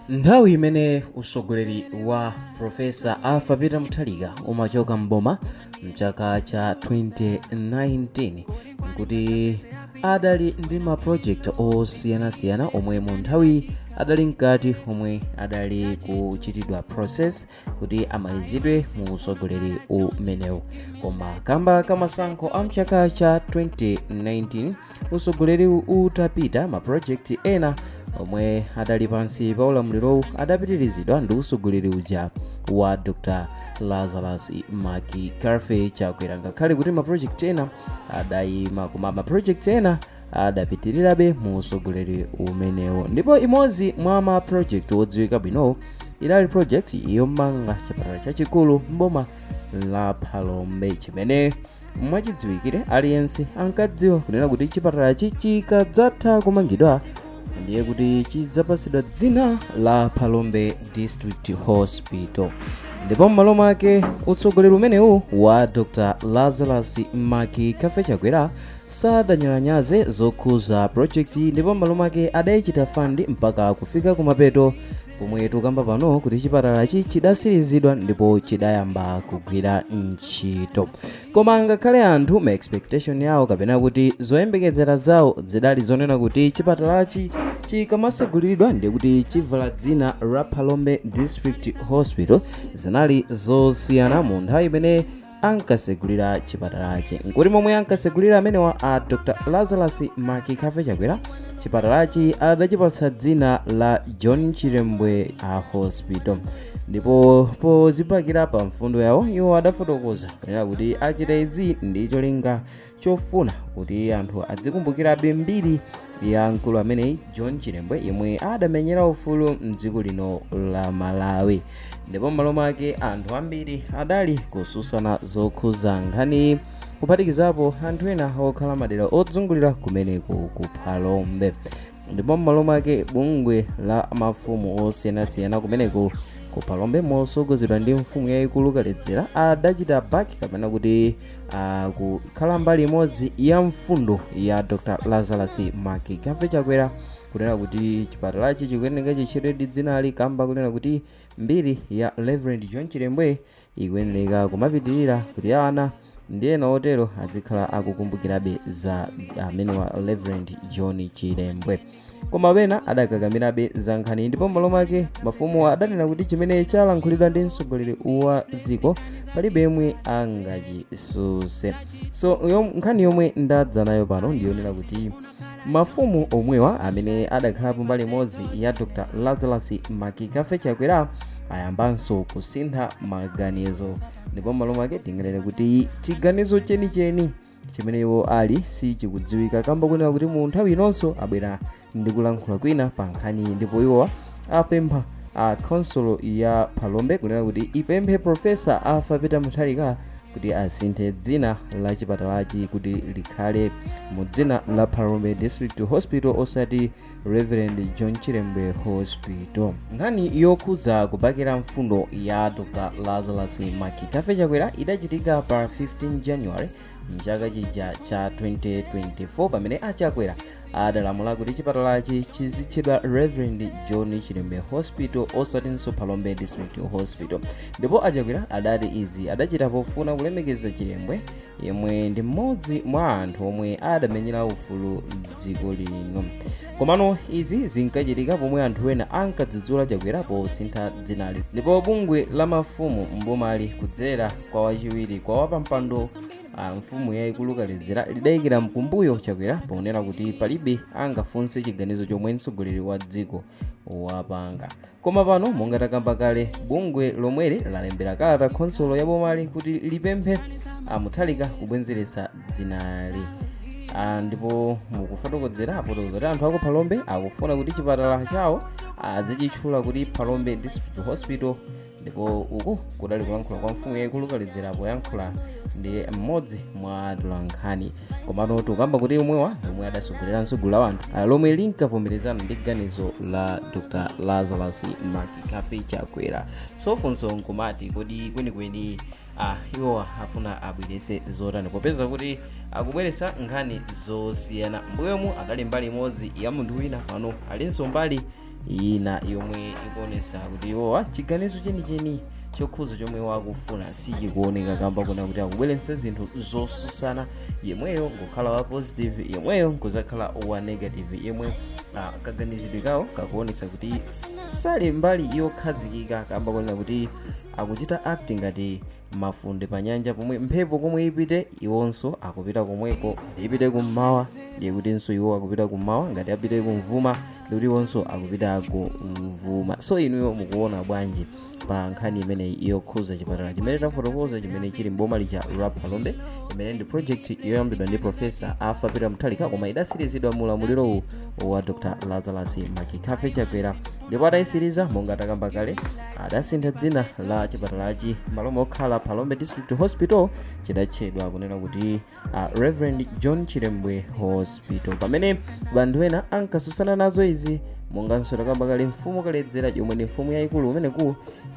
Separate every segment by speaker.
Speaker 1: Nthawi imene usogoleri wa Professor Arthur Peter Mutharika umachoka mboma mchaka cha 2019, nkuti adali ndi ma project osiyanasiyana omwe mu nthawi adali mkati, omwe adali kuchitidwa process kuti amalizidwe mu usogoleri umenewu. Koma kamba kamasankho a mchaka cha 2019, usogoleri utapita, ma project ena omwe adali pansi pa ulamulirowu adapitirizidwa ndi usogoleri uja wa Dr Lazarus McCarthy Chakwera. Ngakhale kuti ma project ena adayima, koma ma project ena adapitirirabe mu usogoleri umenewo. Ndipo imodzi mwa ma project odziwika bwinowo idali project yomanga chipatala chachikulu mboma la Phalombe, chimene mwachidziwikire aliyense ankadziwa kunena kuti chipatalachi chikadzatha kumangidwa, ndiye kuti chidzapasidwa dzina la Phalombe District Hospital. Ndipo m'malo mwake, utsogoleri umenewu wa Dr Lazarus McCarthy Chakwera sadanyalanyaze zokhuza project, ndipo m'malo mwake adayichita fund mpaka kufika kumapeto, pomwe tukamba pano kuti chipatalachi chidasirizidwa ndipo chidayamba kugwira ntchito. Koma ngakhale anthu ma expectation yawo, kapena kuti zoyembekezera zawo, zidali zonena kuti chipatalachi chikamaseguliridwa ndiye kuti chivala dzina la Phalombe District Hospital, zinali zosiyana. Mu nthawi imene ankasegulira chipatalachi, nkuti momwe ankasegulira amenewa a Dr Lazarus McCarthy Chakwera, chipatalachi adachipatsa dzina la John Chilembwe a Hospital. Ndipo pozipakira pa mfundo yawo, iwo adafotokoza kunena kuti achita izi ndi cholinga chofuna kuti anthu adzikumbukirabe mbiri ya mkulu ameneyi John Chilembwe, yemwe adamenyera ufulu mdziko lino la Malawi. Ndipo m'malo mwake, anthu ambiri adali kususana zokhuza nkhani, kuphatikizapo anthu ena okhala madera odzungulira kumeneko ku Phalombe. Ndipo m'malo mwake, bungwe la mafumu osiyanasiyana kumeneko ku Phalombe, mosogozedwa ndi mfumu yayikulu Kaledzera, adachita back, kapena kuti kukhala mbali imodzi ya mfundo ya Dr Lazarus McCarthy Chakwera, kunena kuti chipatalachi chikuyeneka chitchedwe ndi dzinali, kamba kunena kuti mbiri ya Reverend John Chilembwe ikuyeneka kumapitirira, kuti ana ndi ena otero azikhala akukumbukirabe za amenewa Reverend John Chilembwe. Koma pena adakakamirabe za nkhani, ndipo m'malo mwake mafumu adanena kuti chimene chalankhulidwa ndi mtsogoleri wa dziko palibe yemwe angachisuse. So nkhani yomwe ndadza nayo pano ndiyonena kuti mafumu omwewa amene adakhalapo mbali imodzi ya Dr Lazarus McCarthy Chakwera ayambanso kusintha maganizo. Ndipo m'malo mwake tinganene kuti chiganizo chenicheni chimene iwo ali sichikudziwika, kamba kunena kuti mu nthawi inonso abwera ndi kulankhula kwina pa nkhani. Ndipo iwowa apempha a khonsolo ya Phalombe kunena kuti ipemphe Professor Arthur Peter Mutharika kuti asinthe dzina la chipatalachi kuti likhale mu dzina la Phalombe District Hospital, osati Reverend John Chilembwe Hospital. Nkhani yokhudza kupakira mfundo ya Dr Lazarus McCarthy Chakwera idachitika pa 15 January mchaka chija cha 2024, pamene aChakwera adalamula kuti chipatalachi chizitchedwa Reverend John Chilembwe Hospital, osatinso Phalombe District Hospital. Ndipo aChakwera adati izi adachita pofuna kulemekeza Chilembwe, yemwe ndi mmodzi mwa anthu omwe adamenyera ufulu mdziko lino. Komano izi zinkachitika pomwe anthu ena ankadzudzula Chakwera posintha dzinali. Ndipo bungwe la mafumu mbomali, kudzera kwa wachiwiri kwa wapampando a mfumu yayikulu Kaledzera, lidayikira mkumbuyo Chakwera ponena kuti palibe angafunse chiganizo chomwe mtsogoleri wa dziko wapanga. Koma pano, monga takamba kale, bungwe lomweli lalembera kalata khonsolo ya bomali kuti lipemphe aMutharika kubwezeretsa dzinali. Ndipo mukufotokozera afotokoza kuti anthu aku Phalombe akufuna kuti chipatala chawo azichitchula kuti Phalombe District Hospital. Ndipo Ndipo uku kudali kuyankhula kwa mfumu yayikulu Kaledzera poyankhula ndi mmodzi mwa atolankhani. Komano tikukamba kuti omwewa omwe adasogoleranso gulu la anthu lomwe linkavomerezana ndi ganizo la Dr Lazarus McCarthy Chakwera. So funso nkumati, kodi kwenikweni iwowa afuna abwerese zotani, popeza kuti akubweresa nkhani zosiyana? Mbuyomu adali mbali imodzi ya munthu wina, pano alinso mbali ina, yomwe ikuonesa kuti iwowa chiganizo chenicheni chokhuza chomwe wakufuna sichikuoneka, kamba kuna kuti akubweretsa zinthu zosusana. Yemweyo nkukhala wa positive, yemweyo nkuzakhala wa negative, yemwe kaganizidwe kawo kakuonesa kuti sali mbali yokhazikika, kamba kunena kuti akuchita act ngati mafunde pa nyanja, pomwe mphepo komwe ipite iwonso akupita komweko. Ipite kummawa, ndiye kutinso iwo akupita kummawa. Ngati apite kumvuma, ndikuti iwonso akupita kumvuma. So inuyo mukuona bwanji pa nkhani imeneyi yokhuza chipatala chimene tafotokoza, chimene chili mboma lija la Phalombe, imene ndi project yoyambidwa ndi Professor Arthur Peter Mutharika, koma idasirizidwa mu ulamuliro wa Dr Lazarus McCarthy Chakwera? Ndipo atayisiriza, monga takamba kale, adasintha dzina la chipatalachi. Malo mokhala Phalombe District Hospital, chidatchedwa kunena kuti Reverend John Chilembwe Hospital, pamene anthu ena ankasusana nazo izi, monganso takamba kale, mfumu Kaledzera, yomwe ndi mfumu yayikulu umeneku,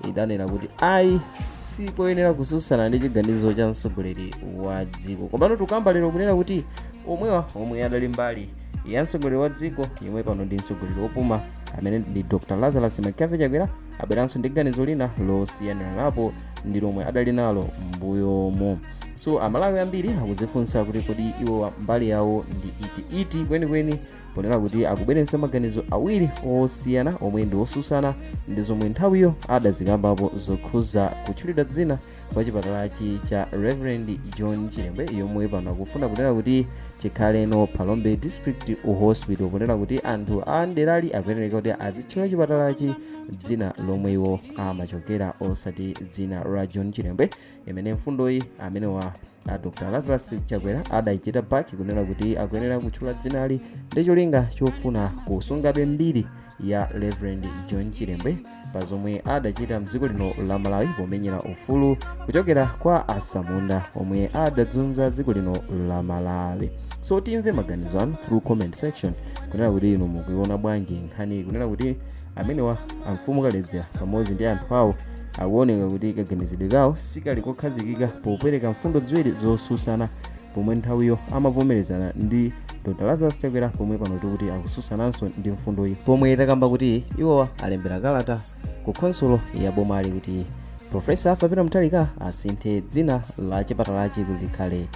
Speaker 1: idanena kuti ayi, sikoyenera kususana ndi chiganizo cha mtsogoleri wa dziko. Komano tikamba lero kunena kuti omwewa omwe adali mbali ya mtsogoleri wa dziko, yomwe pano ndi mtsogoleri wopuma amene ndi Dr Lazarus McCarthy Chakwera, abweranso ndi ganizo lina losiyanira napo ndi lomwe adali nalo m'mbuyomo. So Amalawi ambiri akuzifunsa kuti kodi iwo mbali yawo ndi iti iti kwenikweni, ponena kuti akubweretsa maganizo awiri osiyana omwe ndi osusana ndi zomwe nthawiyo adazikambapo zokhuza kutchulidwa dzina kwa chipatalachi cha Reverend John Chilembwe, yomwe pano akufuna kunena kuti chikhaleno Phalombe District Hospital, ponena kuti anthu a nderali akuyenereka kuti azitchula chipatalachi dzina lomwe iwo amachokera, osati dzina la John Chilembwe, imene mfundoyi amenewa a Dr Lazarus Chakwera adayichita back, kunena kuti akuyenera kutchula dzinali ndi cholinga chofuna kusungabe mbiri ya Reverend John Chilembwe pa zomwe adachita mdziko lino la Malawi pomenyera ufulu kuchokera kwa asamunda omwe adadzunza dziko lino la Malawi. So timve maganizo anu through comment section, kunena kuti inu mukuiona bwanji nkhani, kunena kuti amenewa amfumu Kaledzera pamodzi ndi anthu awo akuoneka kuti kaganizidwe kawo sikali kokhazikika popereka mfundo ziwiri zosusana, pomwe nthawiyo amavomerezana ndi Dr Lazarus Chakwera, pomwe pano tikuti akususananso ndi mfundoyi, pomwe takamba kuti iwowa alembera kalata ku khonsolo ya bomali kuti Professor Arthur Peter Mutharika asinthe dzina la chipatalachi kuti likhale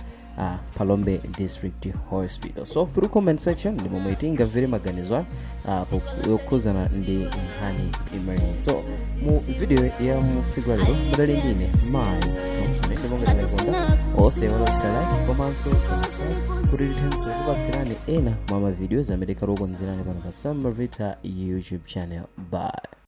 Speaker 1: Phalombe District Hospital. So through comment section ndi momwe tingamvere maganizo anu yokhuzana ndi nkhani imeneyi. So mu video ya mu tsiku la lero mudali ndine Mai Thompson, ndipo ngati mwayikonda, osaiwala kuchita like komanso subscribe kuti tithenso kupatsirani ena mwa mavideos amene tikhala kukonzerani pano pa Sam Mavita YouTube channel. Bye.